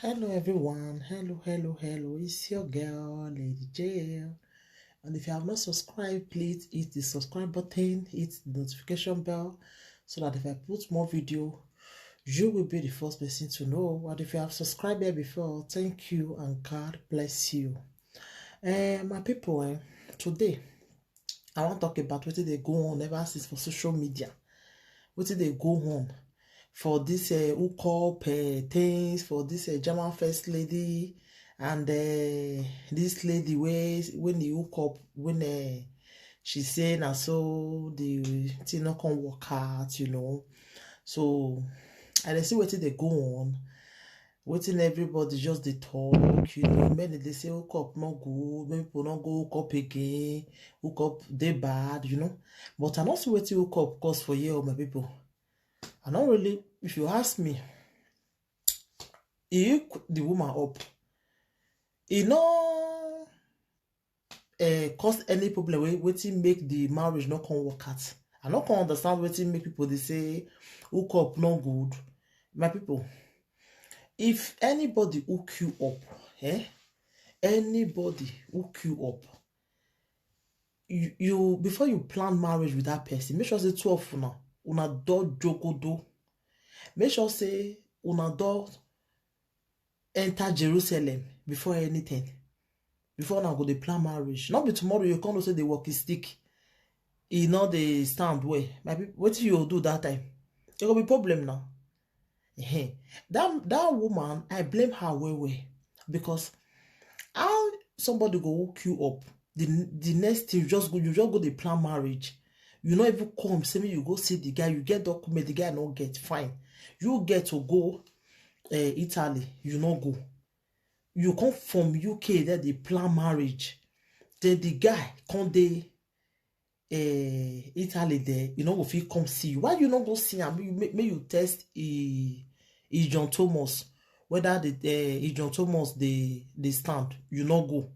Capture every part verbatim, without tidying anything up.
Hello everyone, hello, hello, hello, it's your girl Lady J. And if you have not subscribed, please hit the subscribe button, hit the notification bell, so that if I put more video, you will be the first person to know. And if you have subscribed here before, thank you and God bless you. Eh, my people, eh, today I wan talk about wetin dey go on ever since for social media. Wetin dey go on for this uh, hookup uh, things for this uh, German first lady and uh, this lady wey when the hookup when uh, she say na so the thing no come work out, you know. So I dey see wetin dey go on. Wetin everybody just dey talk, you know, many dey say hookup no good, many people no go hookup again, hookup dey bad, you know. But I no see wetin hookup cause for here, my people. I no really, if you ask me, e hook the woman up. E no uh, cause any problem wey wetin make the marriage no come work out. I no come understand wetin make people dey say hookup no good. My people, if anybody hook you up, eh, anybody hook you up, you, you before you plan marriage with that person, make sure say two of una una don jogodo. Make sure say una don enter Jerusalem before anything. Before una go dey plan marriage. No be tomorrow you come know say the walking stick e no dey stand well. My people, wetin you go do that time? E go be problem now. Ehen. That that woman, I blame her well well because how somebody go hook you up, the the next thing you just go you just go dey plan marriage. You no even come say make you go see the guy, you get document, the guy no get, fine. You get to go uh, Italy, you no go. You come from U K there dey plan marriage. Then the guy come dey uh, Italy there, you no go fit come see you. Why you no go see am? Make you, make, make you test e e John Thomas whether the uh, e John Thomas dey dey stand. You no go.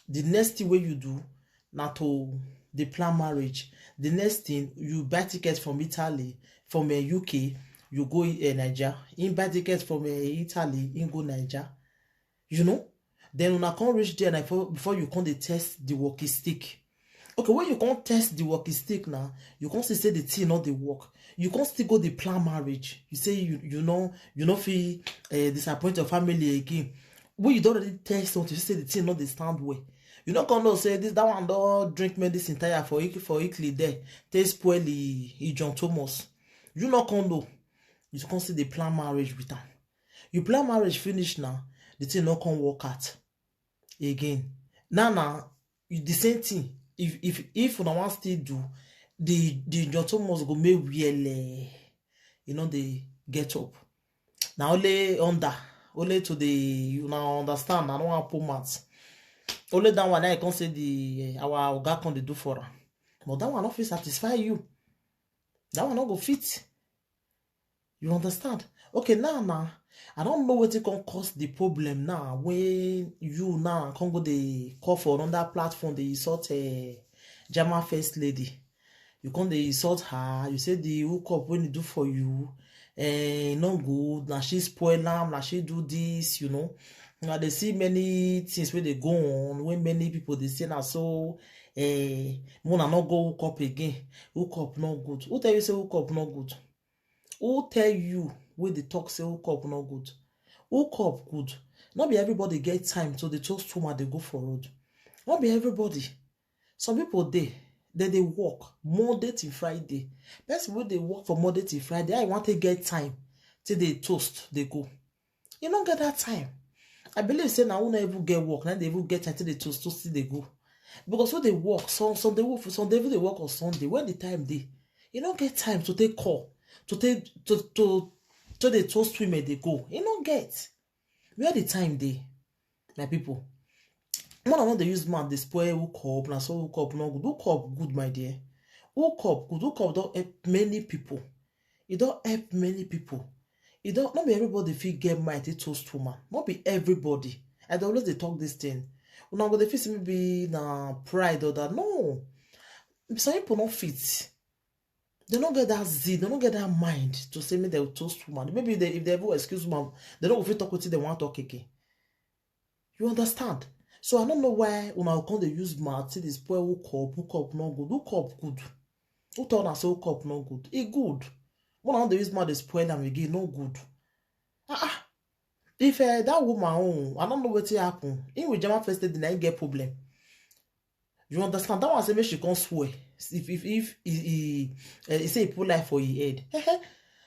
The next thing wey you do na to dey plan marriage. The next thing, you buy ticket from Italy, from uh, U K, you go uh, Nigeria. Him buy ticket from uh, Italy, him go Nigeria. You know? Then una come reach there na before, before you come dey test the walking stick. Okay, when you come test the walking stick now, you come see say the thing no dey work. You come still go dey plan marriage. You say you you no you no fit uh, disappoint your family again. When you don already test something, you say the thing no dey stand well. You no come know say this that one don drink medicine tire for Italy for Italy there, take spoil e e John Thomas. You no come know. You come still dey plan marriage with am. You plan marriage finish now, the thing no come work out again. Now now you, the same thing. If if if una wan still do, the the John Thomas go make wiele. You know they get up. Now only under, only to the you now understand. I don't want poor mouth. Only that one I can say the eh, our oga come dey do for am. But that one no fit satisfy you. That one no go fit. You understand? Okay, now now I don't know wetin come cause the problem now when you now come go dey call for another platform dey insult uh, German first lady. You come dey insult her. You say the hookup wey e do for you eh, e no good. Na she spoil am. Na she do this. You know. Now they see many things wey dey go on wey many people dey say na so eh, make una no go hook up again. Hook up no good. Who tell you say hook up no good? Who tell you wey dey talk say hook up no good? Hook up good. No be everybody get time to dey toast woman dey go for road. No be everybody. Some people dey, dem dey work Monday till Friday. Person wey dey work for Monday till Friday, how e wan take get time take dey toast dey go? You no get that time. I believe say na who no even get work, na dey even get time take dey toast toast still dey go. Because who dey work, some some dey work, some dey even dey work on Sunday when the time dey. You no get time to take call, to take to to to dey toast women dey go. You no get. Where the time dey, my people? When I no dey use mouth dey spoil hook up, na so hook up no good. Hook up good, my dear. Hook up good. Hook up don help many people. E don help many people. E don no be everybody fit get mind take toast woman. No be everybody. I dey always dey talk this thing. Una go dey feel say maybe na pride or that. No. Some people no fit. They don't get that zeal, they don't get that mind to say make they toast woman. Maybe they, if they ever excuse woman, they don't fit talk with them, want talk again. You understand? So I don't know why when I come they use mouth, say they spoil hook up, hook up no good, hook up good. Who told us hook up no good? It good. When I dey use mouth, they spoil them again, no good. Ah, ah. If uh, that woman own, I don't know what happen. In with German first lady, na him get problem. You understand? That one say make she come swear. If if if he, he, uh, he say he put life for his head.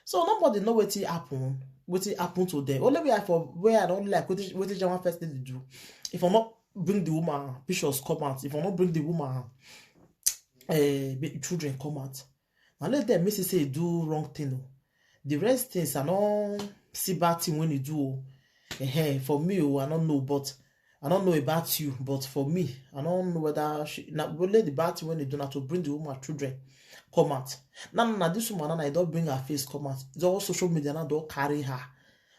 So nobody know what happen. What happen to them? Only way I for where I don't like what what German first lady do. If I not bring the woman pictures come out, if I not bring the woman uh, children come out, now let them miss say do wrong thing. Oh. The rest things I don't see bad thing when you do. Oh. Eh, for me, oh, I don't know, but I don't know about you, but for me, I don't know whether she now let the bad thing when they do not to bring the woman children come out. Now, now this woman now I don't bring her face come out. It's all social media now don't carry her.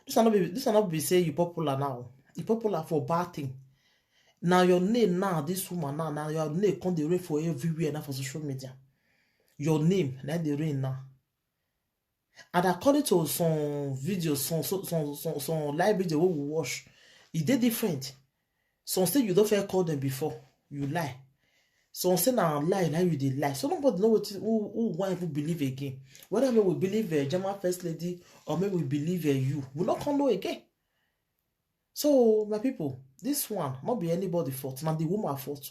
This are not be this are not be say you popular now. You popular for bad thing. Now your name now, this woman now, now your name come the rain for everywhere now for social media. Your name now the rain now. And according to some videos, some some some some, some live video we will watch, it they different. Some say you don't fair call them before, you lie. Some say now lie, now you they lie. So nobody know what who who why even believe again. Whether we will believe uh, German first lady or maybe we believe uh, you, we not come know again. So my people, this one not be anybody fault, not the woman fault.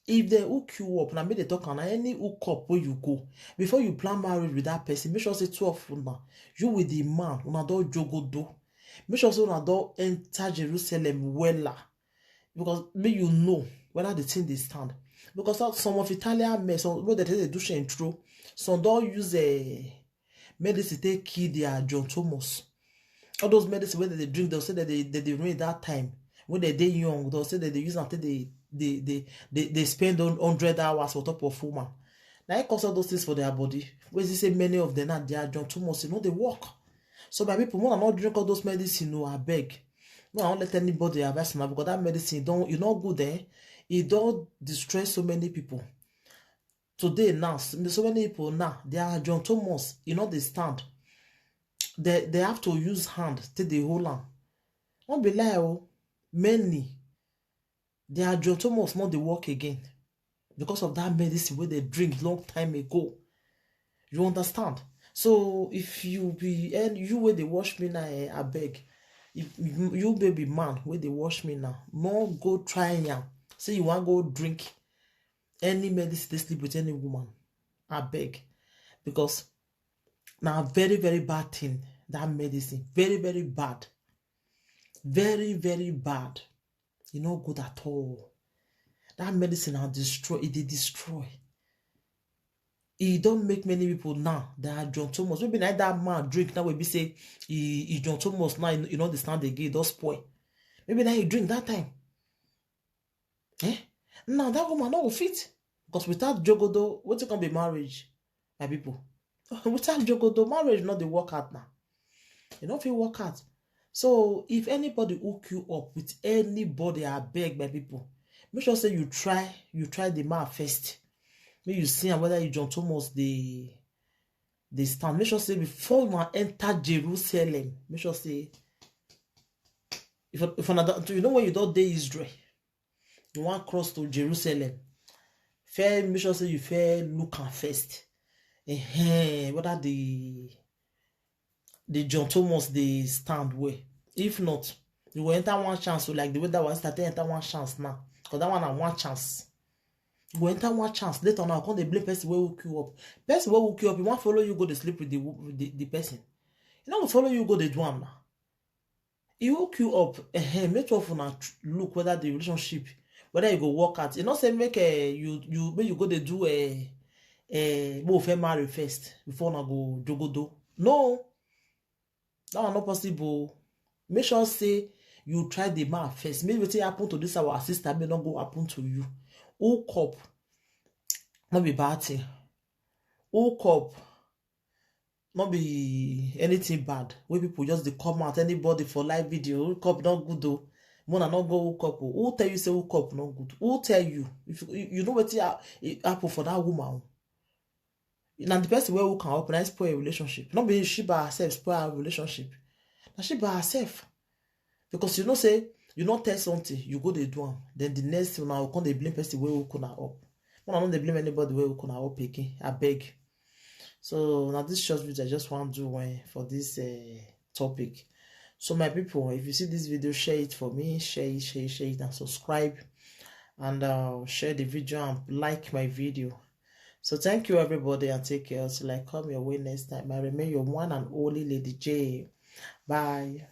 If they hook you up, now make they talk on any hook up where you go. Before you plan marriage with that person, make sure say two of una, you with the man, una don jogodo. Make sure say una don enter Jerusalem wella. Because make you know whether the thing they stand. Because some- some of Italian men, some wey they take the do intro, some don use a medicine take kill their John Thomas. All those medicine wey they dey drink, they'll say that they they dey rain that time when they dey young. They'll say that they use am take dey they they they, they spend on hundred hours on top of woman. Now it cause all those things for their body. Where they say many of them now they are John Thomas, you know they work. So my people, when I not drink all those medicine, no, I beg. No, I don't let anybody advise now because that medicine don't you not good there. It don't destroy so many people. Today now, s- so many people now they are John Thomas. You know they stand. They they have to use hand till they hold on. Won't be lie, oh, many they are John Thomas not they work again because of that medicine where they drink long time ago. You understand? So if you be and you where they wash me now, eh, I beg. If you you baby man where they wash me now, no go try am. Say you want go drink any medicine they sleep with any woman. I beg. Because now very, very bad thing, that medicine. Very, very bad. Very, very bad. You know good at all. That medicine are destroy, it dey destroy. E don't make many people now that are John Thomas. Maybe like that man drink now will be say he, he John Thomas now you know the stand again, don't spoil. Maybe now he drink that time. Eh? Now that woman no go fit. Because without jogodo, what can be marriage, my people? Without jogodo, marriage not the work out now. You don't feel work out. So if anybody hook you up with anybody, I beg my people, make sure say you try, you try the man first. Make you see am whether you John Thomas the the stand. Make sure say before you enter Jerusalem, make sure say if if another you know when you don't dey Israel, you want cross to Jerusalem. Fair make sure say you fair look am first. Ehen, whether the the John Thomas they stand well. If not, you will enter one chance. So like the way that was started enter one chance now. Because that one na one chance. You go enter one chance. Later on, I come dey blame person wey hook you up. Person wey hook you up, you wan follow you go dey sleep with the wo- with the, the person. You no go follow you go dey do am now. He hook you up. Eh, make sure for now look whether the relationship whether you go work out. You know say make uh, you you make you go dey do a uh, uh, mo fair marry first before na go jogodo. No, that one not possible. Make sure say you try the man first. Make wetin happen to this our sister may not go happen to you. Hook up, not be bad thing. Hook up, not be anything bad. When people just they come out, anybody for live video, hook up not good though. Mona not go hook up. Oh. Who tell you say hook up not good? Who tell you? If you, you know what it happen for that woman? Na the person wey hook am up na spoil a relationship. No be she by herself spoil her relationship. Na she by herself. Because you know say you no tell something, you go dey do am. Then the next thing now come dey blame person wey hook una up. Una no dey blame anybody wey hook una up again. I beg. So now this short video I just want to do one for this uh, topic. So my people, if you see this video, share it for me, share it, share it, share it, and subscribe, and uh, share the video and like my video. So thank you everybody and take care. Till I come your way next time, I remain your one and only Lady J. Bye.